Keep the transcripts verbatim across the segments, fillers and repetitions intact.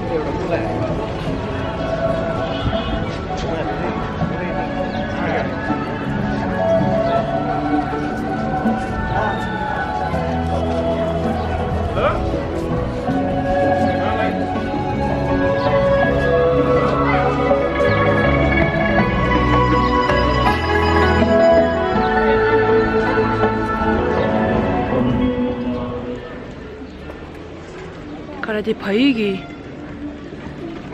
ཁ་ར་དེ་བལ་ཡུལ་གྱི།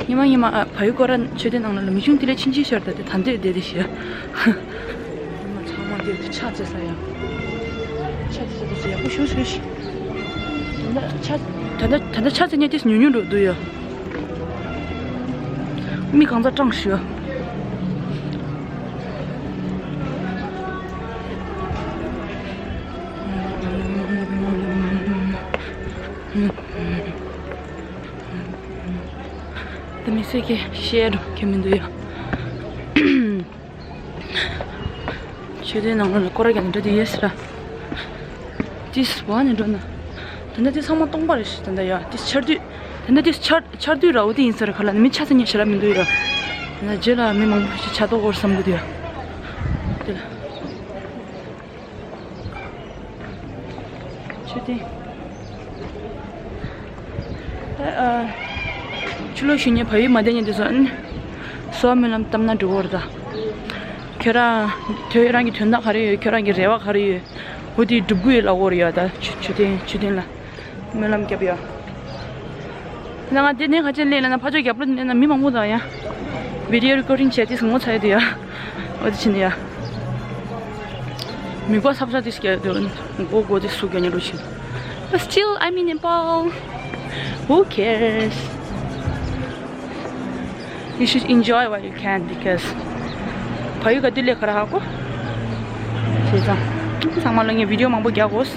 ཉི་མ་ཉི་མ་ཨ་བལ་ཡུལ་སྐོར་ར་མཆོད་རྟེན་ནང་ལ་མི་ཆུང་དེ་ལས་ཕྱིན་ཅི་ཤར་ད་དེ་ད་འདོད་བསྡད་དེ་ཤི། ཉི་མ་ཚང་མ་འདིར་དུ་ཕྱག་འཚལ་ས་ཡ། ཕྱག་འཚལ་ས་དེ་ཡག་པོ་ཤོད་ཤོད་ཤི། ད་ལྟ་ཕྱག་ད་ལྟ་ད་ལྟ་ཕྱག་འཚལ་ཉན་དེ་ཉུང་ཉུང་འགྲོ་འདུག་ཡ། མི་གང་ཚ་གྲངས་ཤོད། ད་མི་སེར་གྱི་ཤེར་གྱི་མི་འདུག་ཡ། ཆོས་སྡེ་ནང་ལ་སྐོར་ར་རྒྱག་འདྲ་དེ་ཡོད་ཟེར། ཏིས་བ་ནས་འགྲོ་ན། ད་ནི་དེ་ཚང་མ་སྟོང་པ་རེད་ཤག་ད་ལྟ་ཡ་ཏིས་ཆར་དུས། ད་ནི་དེ་ཆར་ཆར་དུས་ར་འོ་དེ་ཡིན་ས་རེད་ག་ལ་ནི་མི་ཆ་ཚང་ཉེ་ཞེ་ར་མི་འདུག་ཡ། ད་ནི་རྗེས་ལ་མི་མང་པོ་ཞིག་ཆ་གཏོགས་སྐོར་བསམ་གི་འདུག་ཡ། དེ་ལ། མཆོད་རྟེན། ད་ཨ། ཕྱི་ལོགས་ཞུ་མཁན་བལ་ཡུལ་མ་བསྡད་མཁན་དེ་ཚོ་ཨ་ནི། གསོལ་བ་སྨོན་ལམ་བཏབ་ན་འགྲིག་གི་རེད་ད། ཁྱོད་རང་། ཁྱོད་རང་གི་དོན་དག་ག་རེ་ཡོད་ཁྱོད་རང་གི་རེ་བ་ག་རེ་ཡོད། འོ་དེ་སྒྲུབ་དགོས་ཡོད་ལབ་དགོས་རེད་ཡ་ད་མཆོད་མཆོད་རྟེན་མཆོད་རྟེན་ལ། སྨོན་ལམ་རྒྱབ་ཡ། ན་ང་དེ་ནས་ཁ་ཆེ་ལས་ལ་ན་ཕ་ཆོས་རྒྱབ་ལོ་ནས་ན་མི་མང་པོ་དང་ཡ། བི་ཌི་ཡོ་རི་ཀོར་ཌིང་བྱས་ཏེ་ངོ་ཚ་ཡ་དེ་ཡ། འོ་དེ་ཕྱིན་ཡ། མི་གོ་ཚབ་ཚ་དེ་སྐྱ་དེ་མགོ་མགོ་དེ་སུ་རྒྱ་ཉེ་རུ་ཕྱིན། But still, I'm in Nepal. Who cares? You should enjoy while you can because བལ་ཡུལ་ག་དུས་ལས་ཁ་ར་ཧ་གོ། བྱས་ཙང་། ཚང་མ་ལ་ངས་བི་ཌི་ཡོ་མང་པོ་རྒྱག་དགོས།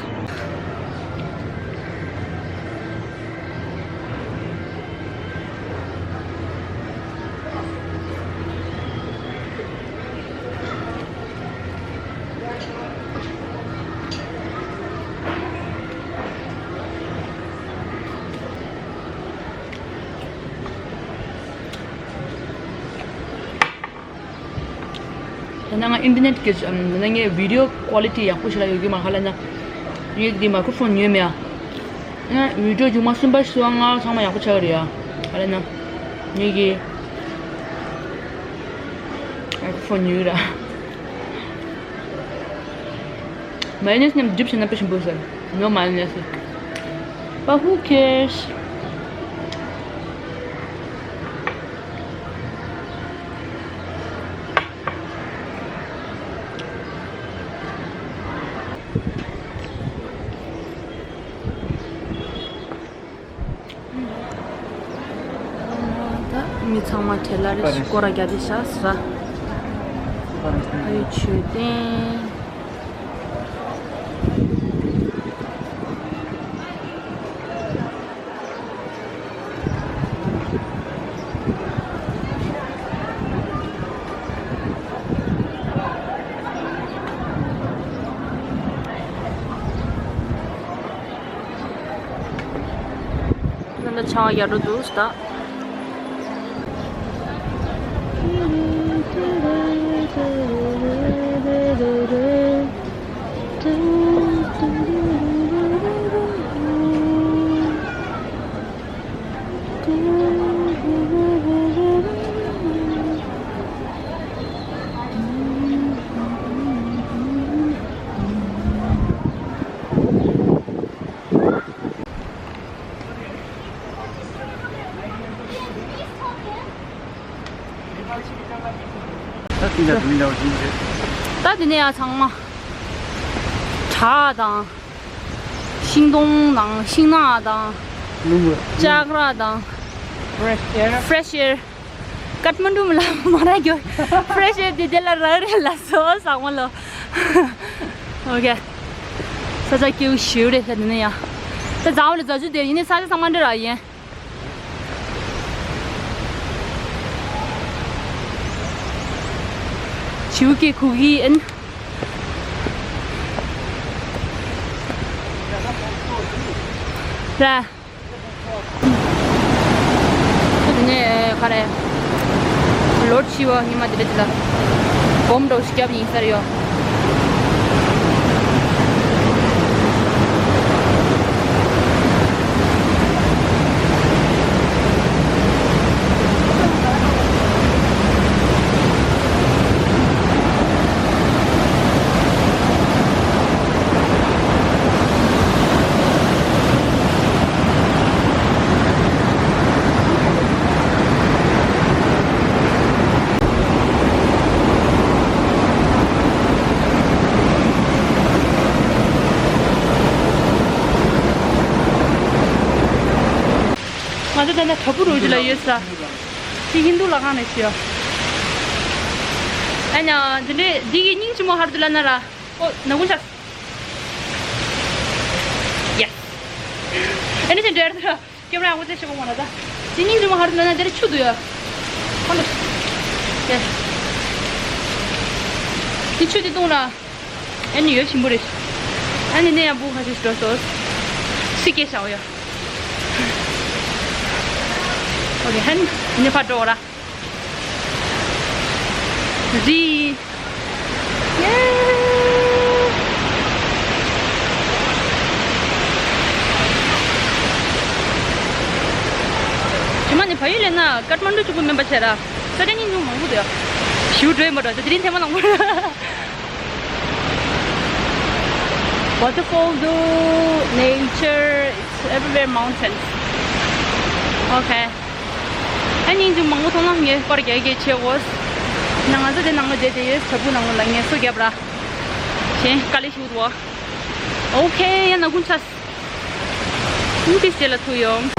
ད་ནང་ཨིན་ཊར་ནེཊ་གི་ཨམ་ད་ནང་ངའི་བི་ཌི་ཡོ་ཀོ་ལི་ཊི་ཡག་པོ་ཞིག་ལ་ཡོད་གི་མ་ཁ་ལ་ན། ངས་འདི་མའི་ཀྲོ་ཕོན་ཉོས་མེད་ཨ། ཨ་བི་ཌི་ཡོ་མཇུག་མ་གསུམ་པ་བཞི་པ་ལྔ་པ་ཚང་མ་ཡག་པོ་ཆགས་ཀྱི་རེད་ཡ། ཁ་ལ་ན། ངས་ཀྱི་མའི་ཀྲོ་ཕོན་ཉོས་ར། མ་ཡོ་ནེ་སི་མཉམ་སྒྲིབ་བྱས་ན་དཔེ་ཞིམ་པོ་ཟེར། No mayonnaise. But who cares? ད་མི་ཚང་མ་བྲེལ་ལ་རེ་ཞིག་སྐོར་ར་རྒྱག་དེ་ཤག་ཟ། ཨ་ཡོ་མཆོད་རྟེན། ང་ལ་ཆང་ཡག་རུ་འདུག་ད། ད་དེ་འདྲ་དེ་འདྲ་བ་ཞིག་རེད། ད་དེ་ནས་ཡང་ཚང་མ་བྲག་དང་། ཤིང་སྡོང་དང་ཤིང་ནགས་དང་། ལྕགས་ར་དང་། Fresh air. Fresh air. ཀཏ་མན་ཌུ་མ་ལ་མ་ར་གྱོ། Fresh air དེ་དེ་ལ་རག་རེད་ལ་སོ་ཟག་མ་ལོ། ཨོ་ཀེ། ས་ཆ་སྐྱིད་པོ་ཞེ་པོ་རེད་ས་དེ་ནས་ཡང་། ད་ཟ་བ་ལ་ཟ་རྒྱུ་དེ་ཡིན་ནའི་ས་ཆ་ཚང་མ་འདྲ་ར་ཡིན། བྱིའུ་སྐད་ཁུག་གི་ཨིན། ར། རེད། ལོ་ཕྱི་བ་ཉི་མ་དེ་འདྲ་ཅིག་ལ་སྒོམ་འགྲོ་ཞིག་བརྒྱབ་ཡིན་ས་རེད་ཡོ། ང་ཚོ་ད་ལྟ་དྲ་འབུ་རུ་ཅིག་ལ་ཡོད་ས། དེ་ཧིན་རྡུ་ལྷ་ཁང་རེད་ཤག་ཨ་ནི་འདི་འདྲའི་འདི་གི་སྙིང་རྗེ་མོ་ཧར་དུ་ལ་ན་ར། ཨོ་ན་གུན་ཆགས། ཡེ། ཨ་ནི་ཅན་འདྲ་ར། ཀེམ་ར་ཡང་ཁོ་ཚེ་ཤེས་པོ་མ་ན་ད། དེ་སྙིང་རྗེ་མོ་ཧར་དུ་ལ་ན་དེར་ཆུ་འདུག་ཡ། ཁོ་འདུག་ཡ། དེ་ཆུ་དེ་བཏུང་ར། ཨ་ནི་ཡོད་ཞིམ་པོ་རེད། ཨ་ནི་ནས་ཡང་བུ་ཁ་ཤས་འགྲོ་སོང་། སི་ཀེ་ཤའོ་ཡ། ཨོ་ཁེ་ཧན། ནི་ཕ་འགྲོ་ར། རི། ཡེ། ཇི་མ་ནི་བལ་ཡུལ་ལས་ན་ཀཏ་མན་ཌུ་གཅིག་པུ་མིན་པ་བྱས་ར། ས་ཆ་རྙིང་ཆུང་མང་པོ་འདུག་ཞིའུ་འགྲོ་ཡི་མ་འགྲོ་དེ་རིང་ཐེངས་མ་ནང་པོ། Waterfall do nature, it's everywhere mountains. Okay. ཨ་ནི་ཅུང་མང་པོ་མཐོང་ན་ངས་པར་རྒྱག་གི་ཆེ་གོ། ན་ང་ཚོ་དེ་ནང་ལ་བསྡད་དེ་ཡོད་ས་བུ་ནང་ལ་ངས་སོ་རྒྱབ་ར། གཞན་དཀའ་ལས་ཞིག་འདུག་ཨོ་ཁེ་ཡ་ན་ཀུན་ཆ། ཀུན་ཏི་སེ་ལ་ཐུག་ཡོང་།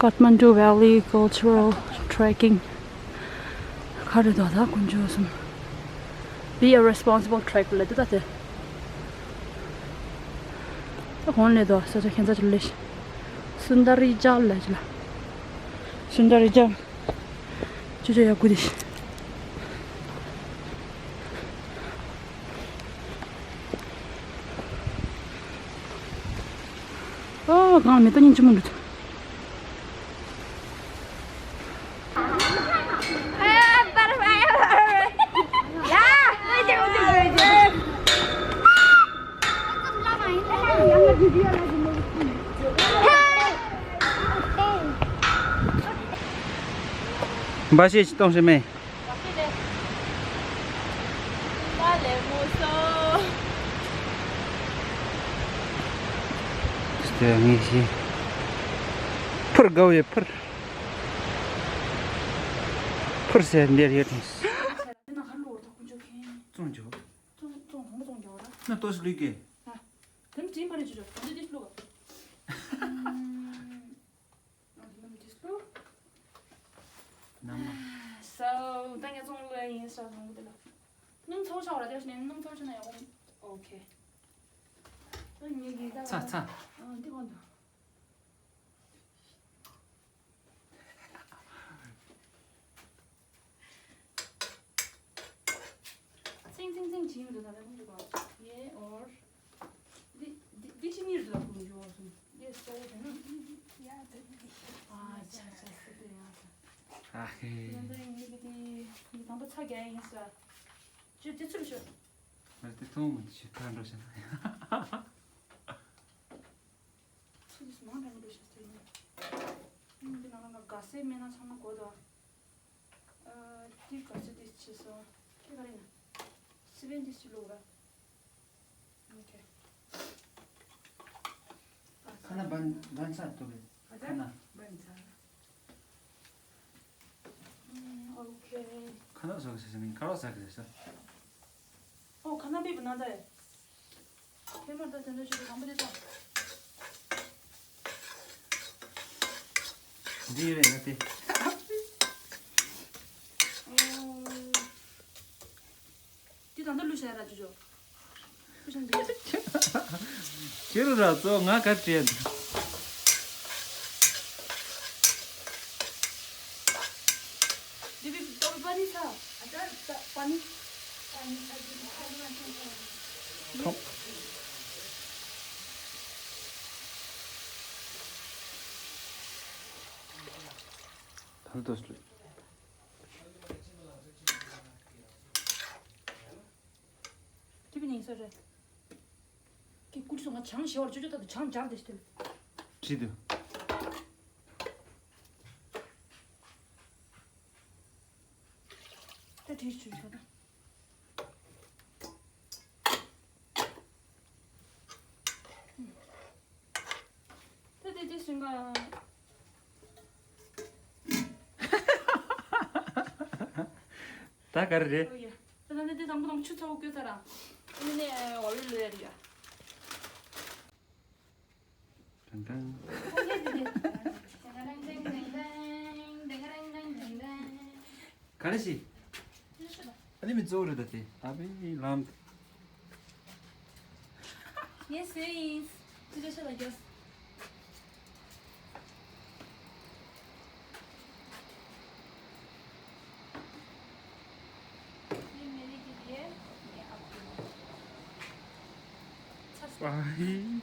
Kathmandu Valley Cultural Trekking. ག་རེ་འདུག་ད་དཀོན་མཆོག་གསུམ། Be a responsible trek ལབ་འདུག་ད་དེ། ད་གོང་ལས་འདུག་ས་ཆ་ཁྱད་མཚར་ཅིག་ལས། སུན་དར་རི་ཇལ་ལབ་ཅིག་ལ། སུན་དར་རི་ཇལ། ཅོ་ཅོ་ཡ་གུ་དེ། ཨོ་གང་མེད་ད་སྙིང་རྗེ་མོ་འདུག་འབའ་ཤེས་ཅི་གཏོང་ཤེས་མེད། ཕུར་དགའ་བའི་ཕུར། ཕུར་ཟེར་འདིར་ཡོད་དང་། བཙོང་འཇོག་ཙོང་ཙོང་གོང་ཙོང་རྒྱག་ར། ན་ཏོ་སི་ལུས་ཀེ། ཨ། དེ་ནི་དྲིན་ཕ་རེ་ཅི་ར། དེ་འདི་ལུག་ག་ཨ། དེ་ནི་འདི་ལུག་ནམ། སོ་ད་ངས་ཙོང་ལུག་ཡིན་ས་ནང་གི་དེ་ལ། སྣུམ་ཚོགས་ཆགས་ར་དེ་ནི་སྣུམ་ཚོགས་ཆགས་ན་ཡག་པོ། ཨོ་ཁེ། ད་ངས་གི་ད་ཚ་ཚ། ཨ་འདི་གོང་དུ། ཚིང་ཚིང་ཚིང་བྱིན་འདུག་ད་ལྟ་ཁོང་ཚོ་ག་ཡེ་ཨོར། འདི་འདི་འདི་ཕྱི་གཉིས་རུ་ལ་ཁོང་ཚོ་སོང་། འདི་གཙོ་བོ་དེ་ནི། ཡ་དེ་ཨ་ཆ་ཆ་སི་ཏུ་ཡ། ཨ་ཧེ། ད་ལྟ་ཡིན་གི་དེ་ཡི་དང་པོ་ཚ་རྒྱ་ཡིན་ས། ཅི་དེ་ཚུར་ཤོག་ང་དེ་མཐོང་མི་འདུག་ཁ་འགྲོ་ཤག་ཚུར་མང་དྲགས་འགྲོ་ཤག་ཚུར་ཡིན། འདི་ནང་ལ་ང་དགའ་སེ་མེད་ན་ཚང་མ་གོ་དོ། ཨ། དེ་ག་ཚོད་དེ་བྱས་སོང་། ཁྱེད་ག་རེ་ཡིན། སི་པན་དེ་ཕྱི་ལོགས་ར། ཨོ་ཁེ། ཁ་ན་ ང་ཚ་ཏོ་རེད། ཁ་ན། ཁ་ན་ཟ་གི་ཟེར་ནི་ཁ་རོག་ཟ་གི་ཟེར། ཨོ་ཁ་ན་མེད་པ་ན་ད་ཡ། ཐེ་མར་ད་དེ་འདྲ་ཞིག་དང་པོ་དེ་ད། འདི་ཡོད་རེད་ན་དེ། འདི་ད་ལྟ་བླུགས་བྱས་ར་ཅོ་ཅོ། བླུགས་བྱས་འདི། ཁྱེད་རུ་ར་གཙོ་ང་ག་བྲིས་འདི། འདི་བི་ཏོ་བི་པ་ནི་ཚ། ཨ་ཅག་པ་ནི། ཐོང་། ད་ལྟ་སུ། དེ་བི་ནི་སོ་རེད། ཀྱི་ཀུ་ཅི་སོང་ང་ཆང་ཞེ་བར་ཅོ་ཅོ་ད་དུ་ཆང་སྦྱར་དེ་ཞིག་ཏུ། བྲིས་དུ། ད་བྲིས་ཆུ་ཆུ་ད། ད་དེ་དེ་སུན་ག། ད་ག་རེ་རེད། ཨོ་ཡ། ད་ད་ནི་དེ་དང་པོ་དང་ཆུ་ཚ་བོ་བསྐོལ་ཚར་ར། ཨ་ནི་ནས་འོ་ལེ་ལོས་ཡ་རེད་ཡ། ཀྲང་ཀྲང་། ག་རེ་ཞིག་ཨ་ནི་མི་གཙོ་བོ་རེད་ད་དེ། ཨ་བི་ལམ། ངས་བཟོས་ཡིན། ཅི་ཅི་ཤོད་ལ་རྒྱོབ། ངས་མི་རིགས་ཀྱི་རེད། ངས་ཨ་ཁུ། ཚ། ཨ་ཧི།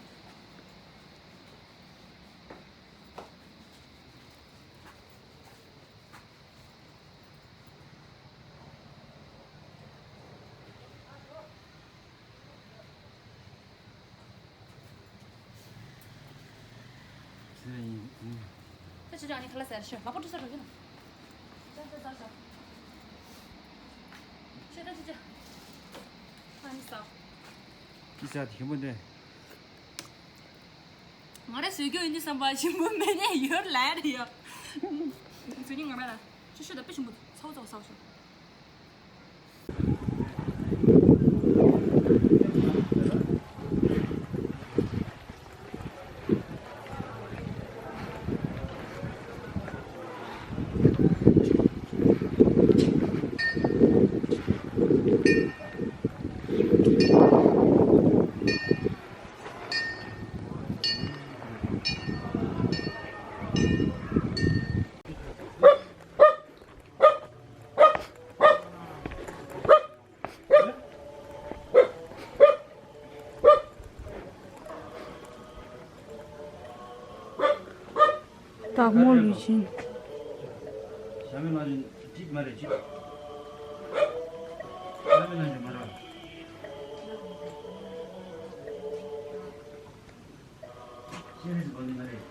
ད་ཅི་ཅང་ནི་ཁ་ལ་ཟེར་ཤོད། ལག་པ་འཁྲུ་ས་འགྲོ་གི་ན། ཅ་ཅ་ཅ་ཅ། ཤོད་ད་ཅི་ཅ། ཨ་ནི་ས། ཅི་ས་དེ་མོ་འདྲ། ང་རང་བཟོས་རྒྱུ་ཡིན་དུས་བསམ་པ་ཞིམ་པོ་མེད་ནས་ཡོད་ལ་རེད་ཡ། བཟོས་ནི་ང་རང་ལ་ཅི་ཤོད་ད་དཔེ་ཞིམ་པོ་ཚ་བོ་ཚ་བོ་ཟ་བ་ཤོད། སྟག་མོ་ལུས་ཆེན། ཞྭ་མོ་ལུས་ཆེན་གཅིག་མ་རེད་གཅིག་ཞྭ་མོ་ལུས་ཆེན་མ་རེད། ཤེས་རིག་གོ་ནི་མ་རེད།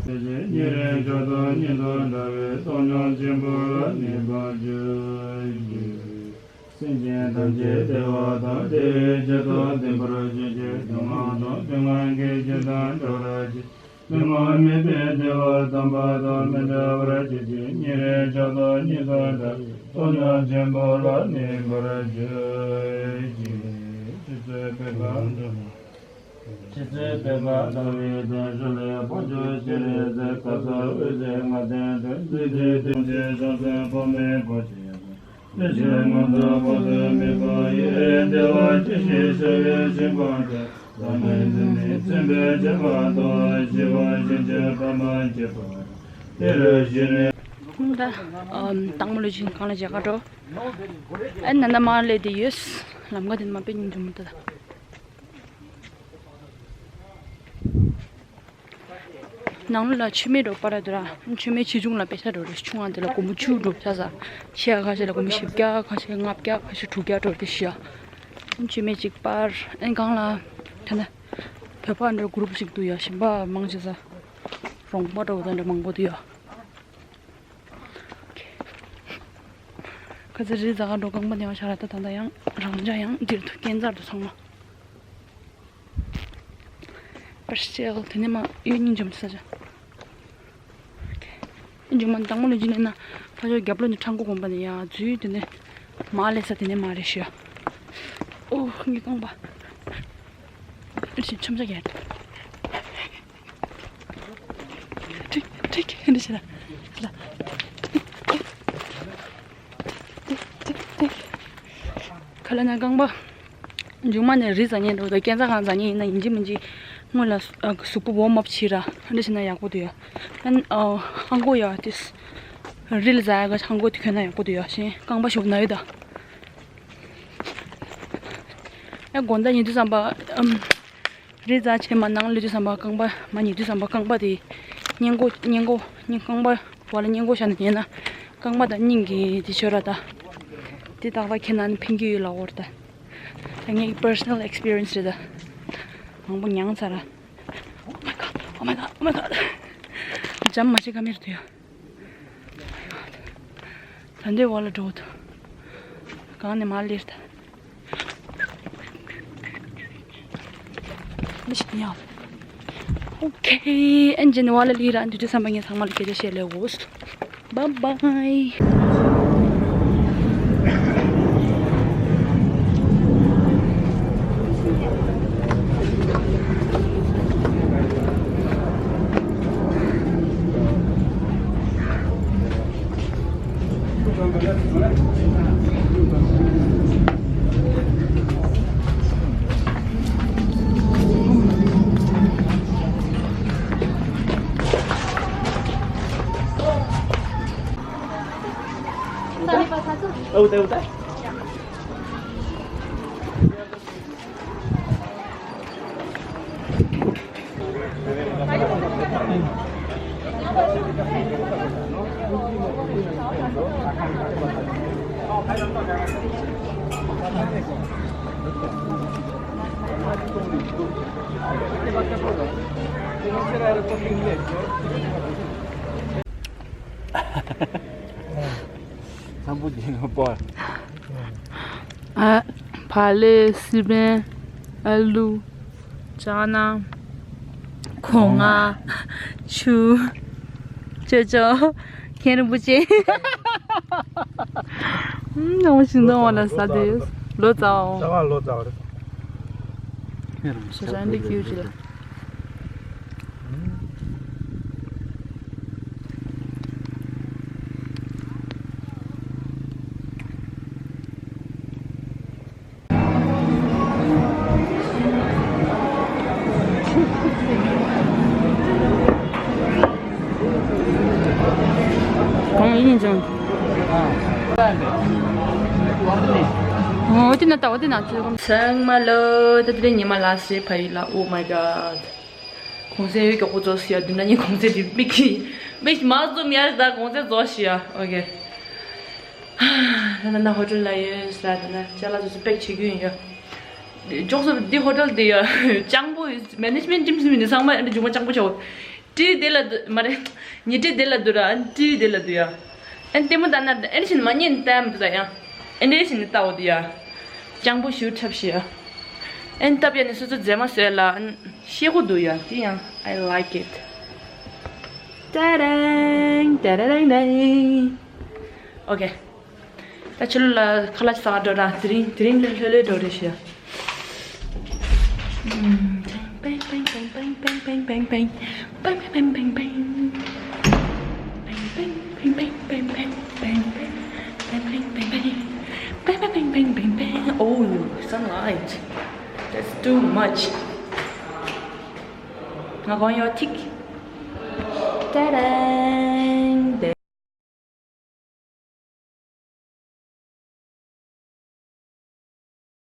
དེ་བཞིན་ཉིན་རེའི་འཇའ་ཚོན་ཉིད་དུ་འདྲ་བའི་སྟོང་ཉིད་ཆེན་པོ་ལ་གནས་པར་གྱུར་ཅིག་སེམས་ཅན་ཐམས་ཅད་བདེ་བ་དང་བདེ་བའི་ཆེད་དུ་བརྟན་པར་བྱེད་ཅིག་སྡུག་བསྔལ་དང་སྡུག་བསྔལ་གྱི་རྒྱུ་དང་འགྲོགས་པར་བྱེད་ཅིག་སྡུག་བསྔལ་མེད་པའི་བདེ་བ་དམ་པ་དང་མི་འབྲལ་བར་བྱེད་ཅིག་ཉིན་རེའི་འཇའ་ཚོན་ཉིད་དུ་འདྲ་བའི་སྟོང་ཉིད་ཆེན་པོ་ལ་གནས་པར་གྱུར་ཅིག་ཆུ་ཚོད་བོད་པ། ཕྱི་ཚེས་བོད་པ་ཟླ་བའི་གདན་ཞུ་ལས་ཕོ་ཇོ་ཤེས་རིག་མཛད། ཁ་སང་དབུས་སའི་ལྔ་ལྡན་དོན་གཟིགས་ཏེ་དོན་ཆེན་ཤོག་ཚོན་ཕོ་མོའི་སྒོ་ཕྱེ་ཡང་དེ་ཕྱིར་ང་ཚོ་ཕོ་ཚོད་མི་ཕོ་ཡི་བདེ་བ་ཅི་ཞིག་ཟེར་བའི་ཞིང་ཁམས་དེར་བླ་མའི་མཛད་མི་མཚན་དཔེ་བྱེད་པ་དང་ཞི་བ་ཞིང་ཆེན་པདྨ་རྒྱས་པ་དེར་གཞི་ནས། ད་ཨམ་སྟག་མོ་ལུས་སྦྱིན་སྒང་ལ་མཇལ་ཁ་འགྲོ། ཨ་ནི་ད་མར་སླེབས་བསྡད་ཡོད། ལམ་ཁ་དེ་མར་དཔེ་སྙིང་རྗེ་མོ་འདུག་ད། ནང་ལོགས་ལ་མཆོད་མེ་འགྲོ་པ་ར་འདུག་ར། མཆོད་མེ་ཆེ་ཆུང་ལ་དཔེ་ཆ་འགྲོ་རེད། ཆུང་བ་དེ་ལ་སྒོར་མོ་བཅུ་འགྲོ་ཆ་ས། ཆེ་བ་ཁ་ཤས་ལ་སྒོར་མོ་བཞི་བརྒྱ། ཁ་ཤས་ལྔ་བརྒྱ། ཁ་ཤས་དྲུག་བརྒྱ་འགྲོ་རེད་ཤག། མཆོད་མེ་གཅིག་པར་ཨན་གང་ལ་ཐ་ན་བོད་པ་འདྲ་གུ་རུབ་ཞིག་འདུག་ཡ། ཞིང་པ་མང་ཆེ་ས་རོང་པ་འདྲ་བོ་དང་འདྲ་མང་པོ་འདུག་ཡ། ཁ་ཚ་རི་ཛ་ག་འགྲོ་རྐང་པ་ཉལ་བ་ཤ་ར་ད་ད་ད་ཡང་རང་འཇགས་ཡང་འདིར་དུ་སྐྱེན་ཚར་དུ་ཚང་མ། པར་སེལ་དེ་ནས་མ་གཡུ་སྙིང་འཇོམས་ས་ཆ། འཇུག་མ་དང་མོ་ལ་འཇུ་ནས་ན་ཕ་ཆོས་རྒྱབ་ལོ་ནས་ཁྲང་ཀོ་གོམ་པ་ནས་ཡ་འཛུལ་དེ་ནས་མ་ལས་ས་དེ་ནས་མ་རེད་ཤི། ཨོ་ངའི་རྐང་པ། ཨེ་ཤི་ཆམ་ཆ་གྱད། ཁྲིག་ཁྲིག་ཧེ་འདྲ་ཞིག་ལ། ཁ་ལ་ན་རྐང་པ། མཇུག་མ་ནས་རི་ཟ་ཉེན་འགྲོ་དང་སྐས་འཛེག་གང་ཟ་ཉེན་ཡིན་ན་ཡིན་གཅིག་མིན་གཅིག་སྔོན་ལ་གཟུགས་པོ་ཝོམ་ཨབ་བྱེད་ར་འདྲ་བྱས་ན་ཡག་པོ་འདུག་ཡ། ཨན་ཧང་གོ་ཡ་ཏིས་རི་ལ་ཟ་ཡ་ག་ཧང་གོ་དེ་གྱོན་ན་ཡག་པོ་འདུག་ཡ། ཞེས་རྐང་པ་ཞུགས་ན་ཡོད་ད། ཨ་དགོང་དག་ཉལ་དུས་ཙམ་པ་ཨམ། རི་ཛ་ཆེ་མ་ནང་ལུས་དུས་ཙམ་པ་རྐང་པ་མ་ཉལ་དུས་ཙམ་པ་རྐང་པ་དེ་སྔས་མགོ་སྔས་མགོ་སྔས་རྐང་པ་བ་ལ་སྔས་མགོ་བཞག་ནས་ཉལ་ན་རྐང་པ་དང་སྙིང་གི་དེ་ཆོད་ར་ད། དེ་ཏག་ཏག་ཁྱེར་ན་ནི་ཕན་གྱི་ཡོད་ལ་འོར་ད། ད་ངའི་པར་སོ་ནལ་ཨེགས་པི་རི་ཡན་སི་རེད་ད། མང་པོ་མྱངས་ཚར་ར། Oh my god, oh my god, oh my god. འཇམ་མ་ཤེས་ཀ་མེར་དུ་ཡ། ད་འདི་བ་ལ་འགྲོ་དུ། གང་ནས་མ་ལེར་ད། མི་ཤེས་ཉག། ཨོ་ཁེ། ཨན་ཇེ་ནི་བ་ལ་ལི་ར་འདི་དུས་བསམ་པ་ངས་ཚང་མ་ལ་སྐད་ཆ་བཤད་ལེ་འོ། Bye bye. ཚང་པོ་རྒྱན་པོ། ཨ། བག་ལེབ། སི་པན། ཨ་ལུ། ཅ་ན། གོང་ང་། ཆུ། ཅོ་ཅོ། མཁན་རིན་པོ་ཆེ། ཨུམ། ནང་བཞིན་དུ་འོ་ལ་ཟ་དུས་ལོ་ཙཱ་བ། ཙཱ་བ་ལོ་ཙཱ་བ་རེད། ཤ་ཤ་འདི་ཁྱིའུ་ཅི་ལ། གང་ཡིན་ཀྱང་། འོ་དེ་ན་ལྟ་བ་དེ་ན་ཚོད་ཀྱང་། ཚང་མ་ལོ་ད་དེ་རིང་ཉི་མ་ལ་སེ་ཕ་ཡུལ་ལ། Oh my god. གོང་ཚད་ཡོད་མགྱོགས་པོ་རྫོགས་ཤི་ཡ། དུས་ན་ཉིན་གོང་ཚད་དེ་མིག་གིས་མིག་མ་འཛུམ་ཡ་ཞིག་ད་གོང་ཚད་རྫོགས་ཤི་ཡ། ཨོ་ཁེ། ད་ན་ཧོ་ཊེལ་ལ་ཡོད་ས་ད་ན་ཅ་ལག་ཚོ་ཚོ་པེག་བྱེད་རྒྱུ་ཡིན་ཡ། མགྱོགས་སུ་འདི་ཧོ་ཊེལ་འདི་ཡ་སྤྱང་པོ་མེ་ནེཇ་མེན་ཊི་ཊིམ་ཟེར་མི་འདི་ཚང་མ་ཨ་འདྲ་མཇུག་མ་སྤྱང་པོ་ཆགས། ཏི་དེ་ལ་འདུག་མ་རེད། ཉི་ཏི་དེ་ལ་འདུག་ར། ཨ་ཏི་དེ་ལ་འདུག་ཡ། ཨ་ལྟད་མོ་ལྟ་ན་ཨ་འདྲ་བྱས་ནས་མ་ཉན་ལྟ་མི་འདུག་ད་ཡ། ཨ་འདྲ་བྱས་ནས་ལྟ་འོ་འདུག་ཡ། སྤྱང་པོ་ཞུ་འཁྲབ་ཤི་ཡ། ཨ་ལྟ་བྱས་ནས་སོ་སོ་རྫས་མ་བཟོས་ལ་ཨ་ཤེས་གོ་འདུག་ཡ། དེ་ཡང་I like it. ཏ་རེང་ཏ་རེ་རེང་རེང་། ཨོ་ཁེ། ད་ཕྱི་ལོགས་ལ་ཁ་ལག་ཟ་འགྲོ་ར། དེ་རིང་དེ་རིང་ལྷོད་ལྷོད་འགྲོ་རེད་ཤག། Oh, sunlight. That's too much. ང་གོན་ཡོད་ཐིག། ཏ་ར།